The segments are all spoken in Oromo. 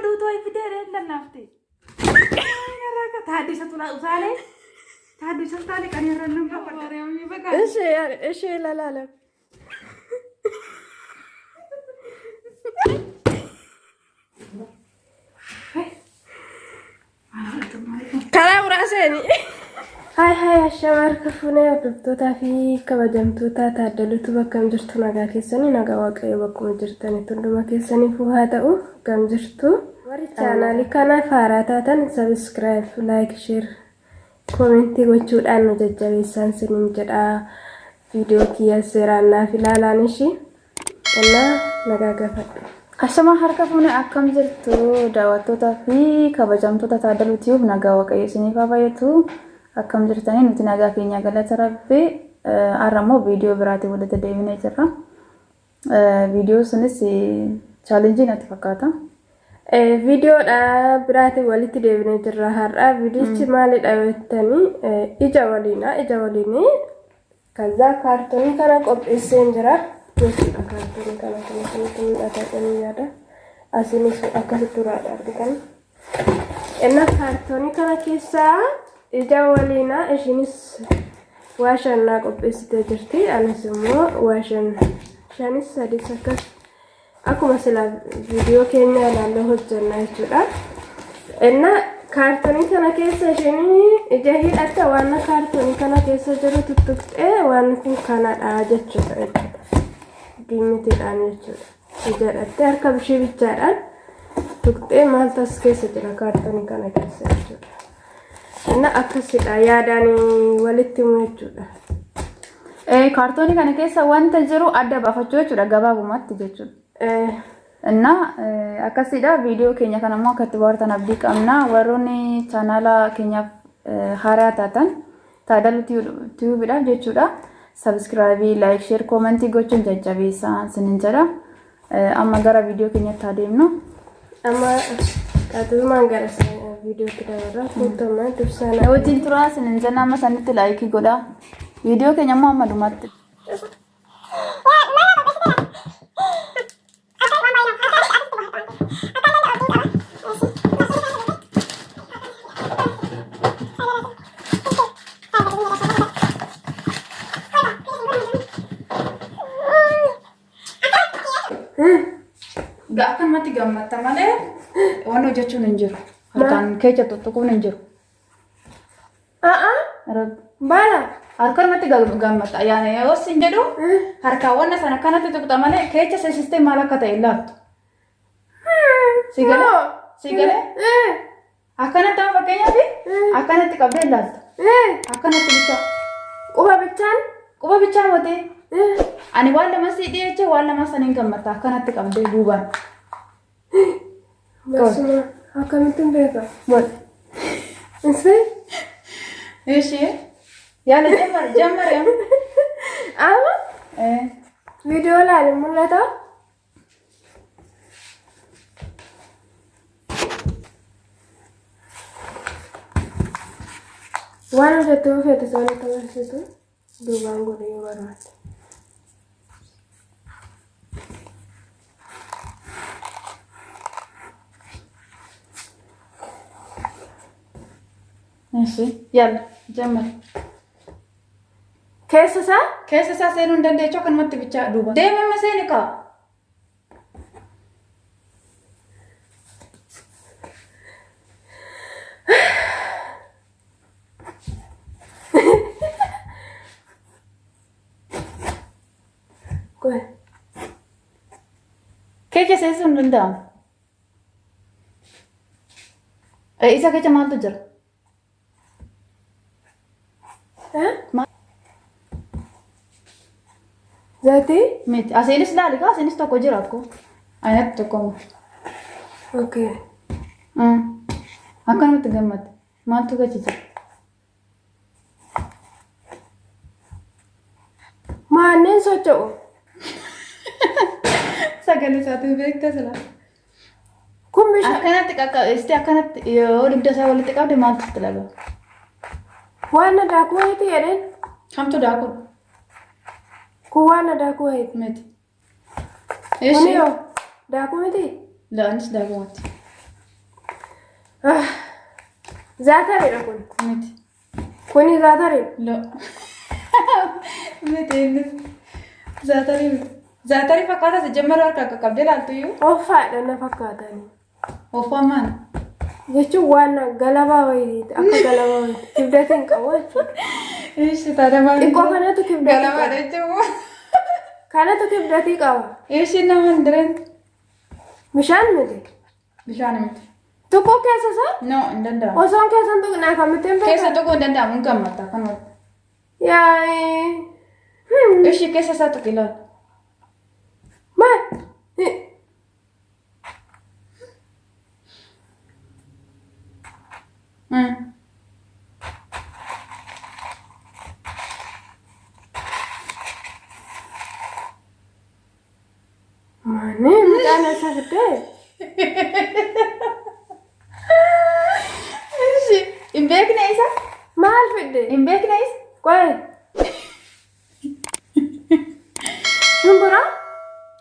duutuu wayi fidee lannaafte. Taaddisa utaalee taaddisa utaalee kan irra nama Ishee ishee ilaala. Karaa biraa seeni. Haay haay ashama harka fuunee hordoftootaa fi kabajamtoota taaddaluutu bakkam jirtu nagaa keessanii nagaa waaqayyo bakkuma jirtanitti hunduma keessaniifuu haa ta'u akkam jirtu. Warri chaanaalii kanaaf haaraa taatan subscribe, like, share, comment gochuudhaan nu jajjabeessaan sinin jedha. Viidiyoo kiyya seeraan naaf ilaalaan ishii. Innaa nagaa gaafadhu. Ashama harka fuune akkam jirtu daawwattootaa fi kabajamtoota Taaddaluu Tube nagaa waaqayyo isiniif haa baay'atu. Akkam jirtanii nuti nagaa keenya galata rabbi. Har'a immoo viidiyoo biraatiin walitti deebinee jirra. Viidiyoo sunis challenge natti fakkaata. Viidiyoodha biraatiin walitti deebinee jirra har'a. Viidiyichi maalidha yoo jettanii ija waliina ija waliinii Kaza kaartoonii kana qopheesseen jira jechuudha. Kaartoonii kana kan isinitti mul'ata jedhanii yaada. Asiinis akkasitti uraadha argitan. Inna kaartoonii kana keessaa ija waliina ishiinis waa shannaa qopheessitee jirti. Anis immoo waa shan shanis sadis akkas Akkuma sila viidiyoo keenya ilaallee hojjenna jechuudha. Inna kaartonii kana keessa isheen ija hidhatte waan kaartonii kana keessa jiru tuttuqxee waan kun kanadha jechuudha jechuudha. Gimmitiidhaan jechuudha. Ija hidhattee harka ishee bichaadhaan tuqxee maaltu as keessa jira kaartonii kana keessa jechuudha. Inna akkasidha yaadaan walitti himu jechuudha. Kaartoonii kana keessa wanta jiru adda baafachuu jechuudha gabaabumatti jechuudha. Inna akkasidha viidiyoo keenya kana immoo akka itti bohaartan abdii qabna. Warroonni chaanaala keenyaaf haaraa taatan Taadaluu Tiyuubiidhaaf jechuudha. Subscribe, like, share, comment gochuun jajjabeessaa isinin jedha. Amma gara viidiyoo keenyatti adeemnu. Amma qaxumaan gara viidiyootti dabarra. Guutummaa dursaa Na wajjin turaa isinin jenna amma sanitti like godhaa. Viidiyoo keenya immoo amma dhumatti. Akkanumatti gammatta malee waan hojjechuun hin jiru. Harkaan keessa tuttuquun hin jiru. Baala. Harkanumatti gammatta. Yaani yoo sin jedhu harkaan wanna sana akkanatti tuqxa malee keessa seensistee maal akka ta'e hin laattu. Si galee? Si galee? Akkanatti amma fakkeenyaaf akkanatti qabdee ilaalta. Akkanatti bichaa. Quba bichaan. Quba bichaa motee. Ani waan lama sii dhiyeeche waan lama saniin gammatta akkanatti qabdee duubaan. Basuma akkamittiin beeka? Maal? Isee? Ishee yaala jammar jammar amma. Amma viidiyoo ilaali mul'ata. Waan hojjettu feete sana agarsiisu duubaan godhe yoo barbaadde. Ishee yaala jammar. Keessa isaa Keessa isaa seenuu hin dandeechu akkanumatti bichaa duuba. Deemi amma seeni kaa. Qoy. Keessa seensisuu hin danda'amu. Isa keessa maaltu jira? Zayitii? Miti. Asiinis laali kaa asiinis tokko jira akkoo. Ainatti tokko immoo. Okay. Akkanumatti gammadde. Maaltu gachi jira? Maanneen socho'u. Sagalee isaatiin beekta silaa. Kun bishaan Akkanatti qaqqabeessitee akkanatti yoo dugda isaa walitti qabde maaltu sitti dhaga'ama? waan na daakuu wayiiti jedheen. Kamtu daakuu Kun waan na daakuu wayiiti. miti. Kuni Ishee yoo daakuu miti. laanis daakuu miti. Zaatariidha kun. Miti. Kuni zaatariidha. No. Miti innis. Zaatarii miti. Zaatarii fakkaata si jammaruu harka akka qabdee ilaaltu iyyuu. Offaadha na fakkaatani. Offaa maal? Jechuun waan galabaa wayiiti. Akka galabaa wayiiti. Kibdata hin qabu jechuudha. Ishi taate maal? Xiqqoo kanatu kibdata Galabaadha qaba. jechuun. Kanatu kibdatii qaba. Ishi nama hin direen. Bishaan miti. Bishaan miti. Tuquu keessa isaa? No, hin danda'amu. Osoon keessa hin tuqne akkamitti hin Keessa beekan? tuquu hin danda'amu hin gammata kanuma. Yaa'ii. Ishi keessa isaa tuqi ilaali. Maal? Maani mucaan eessa fiddee? Ishi hin beekne isa? Maal fidde? Hin beekne isa? Qoy. Shumburaa?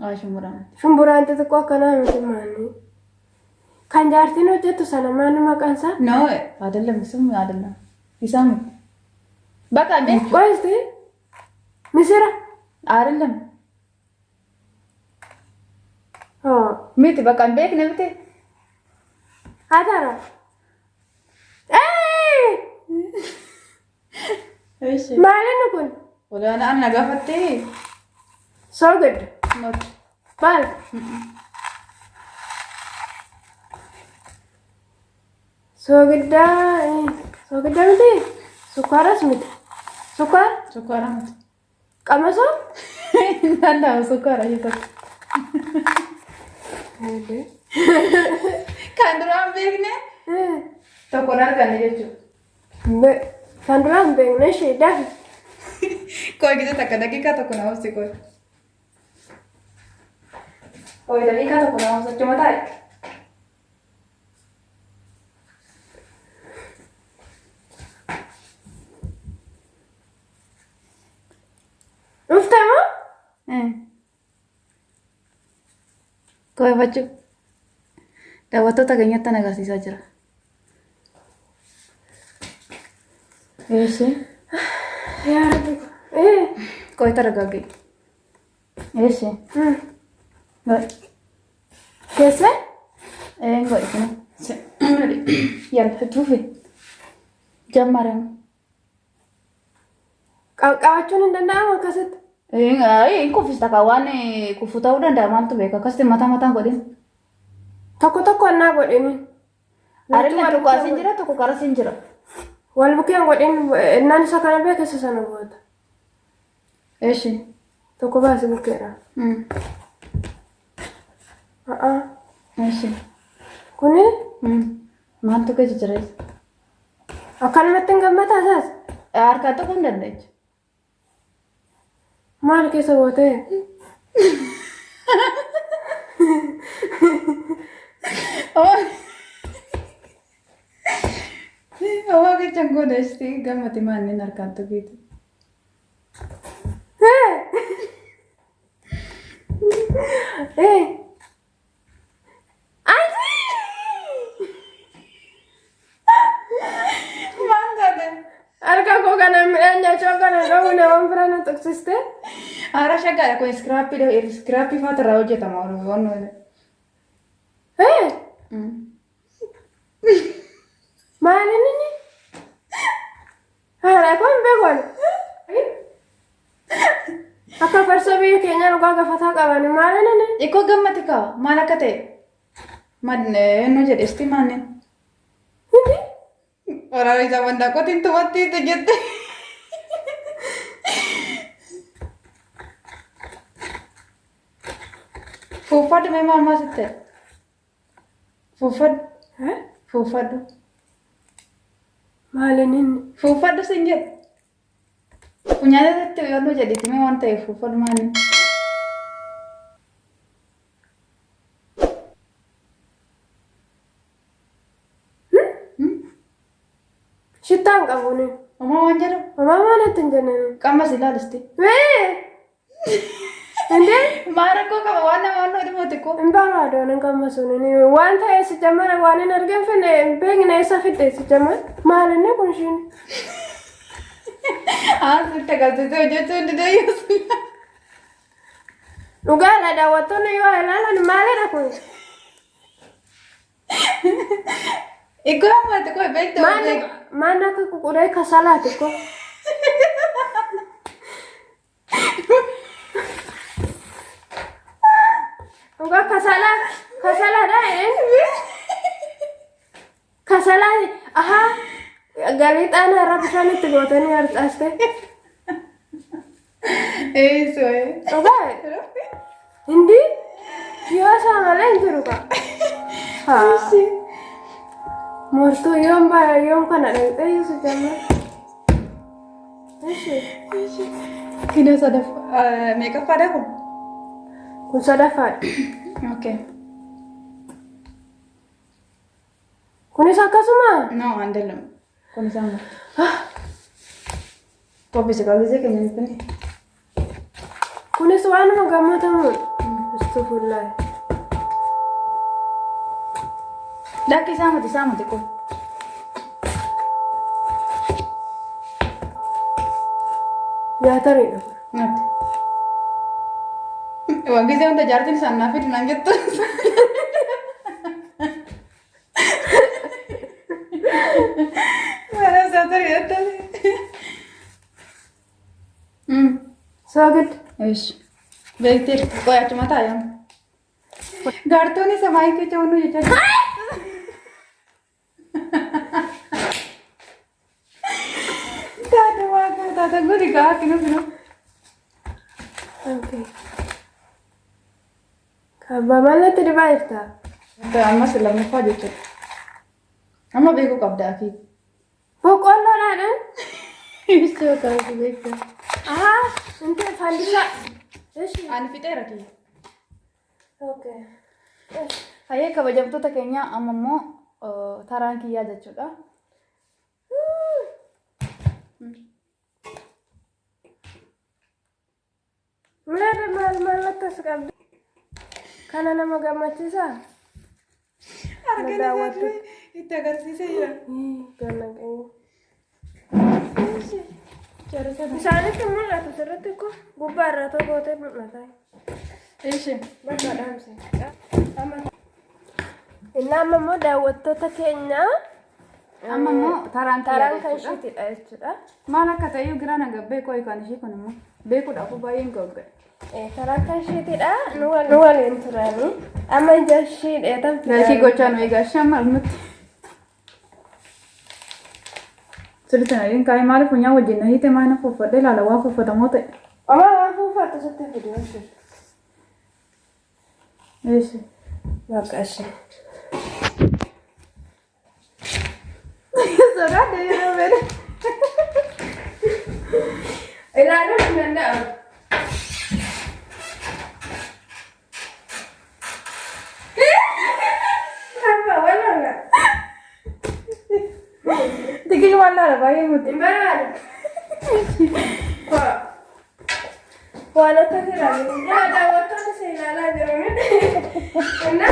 Haa shumburaa miti. Shumburaan xixiqqoo akkanaa miti maani. Kan jaartiin hojjettu sana maani maqaan isaa? No, አይደለም እሱም አይደለም። isa miti. Bakka beek Qoy isti. Misira? አይደለም Hoo. miti bakka hin beekne miti. Atara. Ee! Ishi. Maali inni kun? Olaanaa na gaafattee. Soogidda. Not. Maal? Soogiddaa soogidda miti? Sukkaaras miti. Sukkaara? Sukkaara miti. Qamasoo? Hin danda'amu sukkaara jechuudha. Kan duraan beekne tokko hin arganne jechuudha. Kan duraan hin beekne ishee dafi. Koo gisa takka daqiiqaa tokko na obsi koo. Koo daqiiqaa tokko na obsi achuma taa'i. Dhufte moo? Koo ifachuu. Daawwattoota keenyatti agarsiisaa jira. Eessi. Yaa Rabbi. Ee. Koo itti argagee. Eessi. Godhi. Keessa? Ee godhi kuna. Yalla itti fufi. Jammarame. Qabachuun hin danda'amu akkasitti. Hin kuffista kaa waan kufu ta'uu danda'a maaltu beeka akkasitti mataa mataan godhin. Tokko tokko annaa godhini. Arillee tokko asiin jira tokko karas hin jira. Wal bukkeen godhin innaan isa kana beeka isa sana goota. Eeshi. Tokko baasi bukkeedha. A'aa. Eeshi. Kuni Maaltu keessa jira? akkanumatti hin gammataa isaas? Harkaan tuquu hin dandeechu. Maal keessa gootee? Awwaa gachan godha gammati maanneen harkaan tuqiitu. Ee. Maal taate? Harka koo kana midhaan nyaachuu kana qabu nama bira na tuqsiste. Haara shaggaadha kun iskiraappii iskiraappii faata irraa hojjetama waan. Ee. Maal inni? Haadha koo hin beeku ani. Akka farsoo biyya keenyaa dhugaa gafataa qaban maal inni? Ikoo gammati kaa maal akka ta'e? Nu jedhesti maanneen. Waraana isaa mandaaqotiin tumatti jette. Fuuffadhu mee maal maal sitti? Fuuffadhu. Fuuffadhu. Maal inni? Fuuffadhu sin jedhu. Funyaan irratti yoo jedhiti mee waan ta'eef fuuffadhu maali? Shittaa hin qabu ni. Homaa waan jedhu? Homaa waan itti hin jenneen. Qammas ilaalisti. Mee! Indee? Maal rakkoo qaba waan nama waan dhimmooti Ikkoo. Hin barbaadu hin gammasuun waan ta'e si jammara waan hin argin finne hin beekne isa fidde si jammara maal inni kun ishiin. Haa sitti agarsiisee hojjechuu hin dandeessu. Dhugaadha daawwattoonni yoo ilaalan maalidha kun? Ikkoo ammaatti koo beektu. Maal akka kukuree kasalaati ko. Dhugaa kasalaa kasalaadha ee. Kasalaa ahaa galii xaanaa irra bishaan itti gootanii harcaaste. Eessoo. Dhugaa hindi yoo isaa malee hin jiru kaa. Haa. Mortuu yoom baay'ee yoom kana dhaqxee yesu jamma. Ishi. Kina sadaffaa meeqaffaadha kun? Kun sadaffaadha. Okay. Kunis akkasuma. No, andalam. Kun isaan qophisi qabisee keenya jettanii. Kunis waanuma gammatamuudha. Astaghfirullah. Lakki isaa miti isaa miti kun. Nyaataniidha. Nyaatti. Waan gisee hunda jaartiin isaan naaf fidu naan jettu. Mana isaa tarii jettani. Soogid. Ish. Beektee qoy achuma taa'e. Gaartoon isa maayikii ce'uun jecha. Taate waaqa taate gudi gaa kinu kinu. Okay. Kabbaa maalatti dibaa jirta? Ammas lammaffaa jechuudha. Amma beekuu qabda akii. Boqqolloodhaan. Ibsuu ta'uu beektaa. Ahaa, inti fandisha. Ishi. Ani fixeera kiyya. Okay. Hayyee kabajamtoota keenya amma immoo taraan kiyyaa jechuudha. Maal maal maal akkas qabdi? Kana nama gammachiisaa? Argina Daawwattu. itti agarsiisee jira. Isaanitti mul'atu sirriitti ko gubbaa irraa tokko ta'e mul'ata. Ishi. Bakka dhaamse. Inni amma immoo daawwattoota keenya Amma immoo taraan kiyyaa taraan kan jechuudha. isheetidha jechuudha. Maal akka ta'e iyyuu giraa na gabbee koo kan ishee kun immoo beekuudhaaf baay'een gogga'e. Taraan kan isheetidha. Nu waliin turani. Amma ija ishee dheetan Laayikii gochaa nu eegaa ishee amma nutti. Sirriitti na dhiin kaa'ee maaliif funyaan wajjin na hiite maal na fuuffadhee ilaala waa fuuffatamoo ta'e. Oma waan fuufattu sitti fidi hojii. Eessi. Bakka ishee. Sodaadhe yeroo beela. Ilaaluun hin danda'amu. Abba walola. Xiqqii waan laala baay'ee muti. Hin barbaadu. Waan akkas ilaalu. Yaa daawwattoonni si ilaalaa jiru. Inna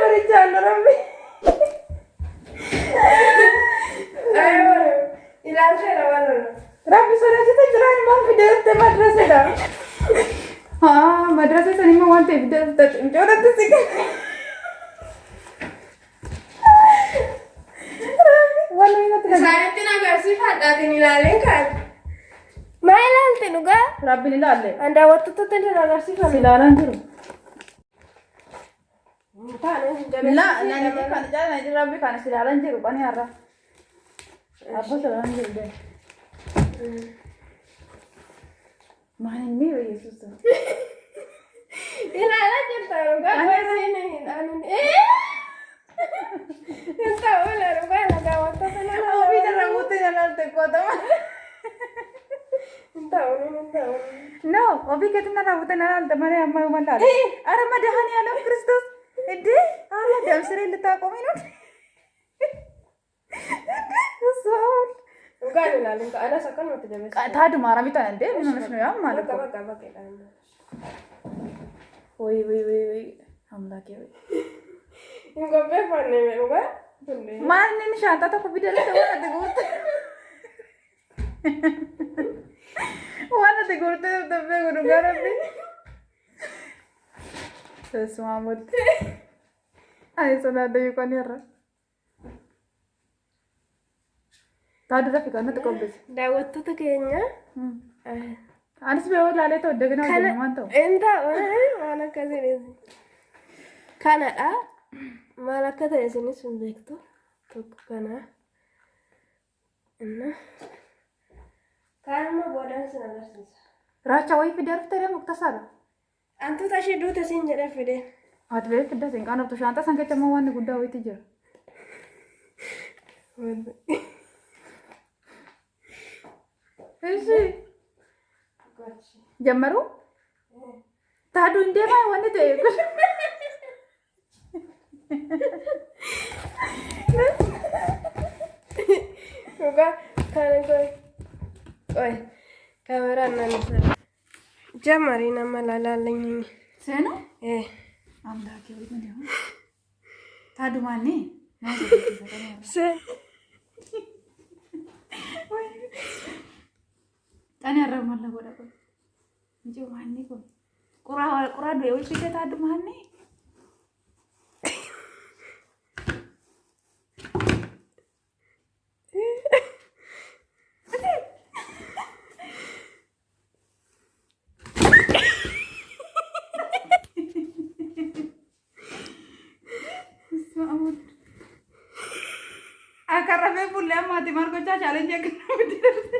Barichaan rabbi. ilaalcheera walola. Rabbi sodaachisa jiraan maal fidee dhufte madrasadha. Haa madrasa san immoo waan ta'e fidee dhufte cimcoodhatti si Waan nuyi natti dhaga'a. Isaanitti agarsiifadhaatiin ilaaleen kaa'e. Maa ilaalte dhugaa? Rabbiin ilaalle. An daawwattootatti hin agarsiifame. Si ilaalaan jiru. Taa'anii hin jabeessu. La nani kan jaalala rabbi kan si ilaalaan jiru qani har'a. Abbo si ilaalaan jiru deema. Maal inni Yesuus. Ilaalaa jirta dhugaa isiin hin aanin. Hin ta'u ila dhugaa ila daawwattoota nan Ofii irra guutuu ilaalte qootama. Hin ta'u hin ta'u. No, ofii keetti narraa buutee na ilaalte malee amma yooma ilaalte. Ara መድኃኒዓለም ክርስቶስ እንዴ! አረ ደም ስሬ ልታቆሚ ነው? እሱ አሁን Dhugaan ilaalin ka anas akkanumatti jabeessa. Taadu maaramii tanan dee minuunis nu yaam maal Bakka ko. bakka bakka jedhaan. Wayii wayii wayii wayii. Amlaakee wayii. Hin qopheeffanne dhugaa. Kunneen. Maal inni shaantaa tokko fidee waan ati guurte. Waan ati guurte dabbee godhu gara rabbi. Teessumaa mootti. Ani sodaadha yookaan irra. Taadu rafi kan natti qopheesse. Daawwattoota keenya. Anis bee ilaalee ta'u dagana Kana hojjennu waan ta'u. inta waan akkasii kanadha. Maal akka ta'e isinis hin beektu. Tokko kana. Inna. Kaan immoo boodaan sin agarsiisa. Raacha wayii fidee dhuftee deemu muktasaadha. Antuuta ishee duute siin jedhee fideen. Ati bee fidda siin qaanoftu shaantaa san keessa immoo waan guddaa wayiitu jira. Ishi jammaru taadu hin deemaa wanni ta'e kun. Dhugaa kana qoy. Qoy. Kaameraan nan isa. Jammarii nama laalaalanyini. Seenu? Eh. Amlaakee wayii malee. Taadu maanni? Seen. Xani har'a malla godha kun. Mijuu maanni kun. Quraa quraa du'e wayii fidee taadu maanni? Akka rafee bullee ammaati maal gochaa chaalenjii akka nama didarte.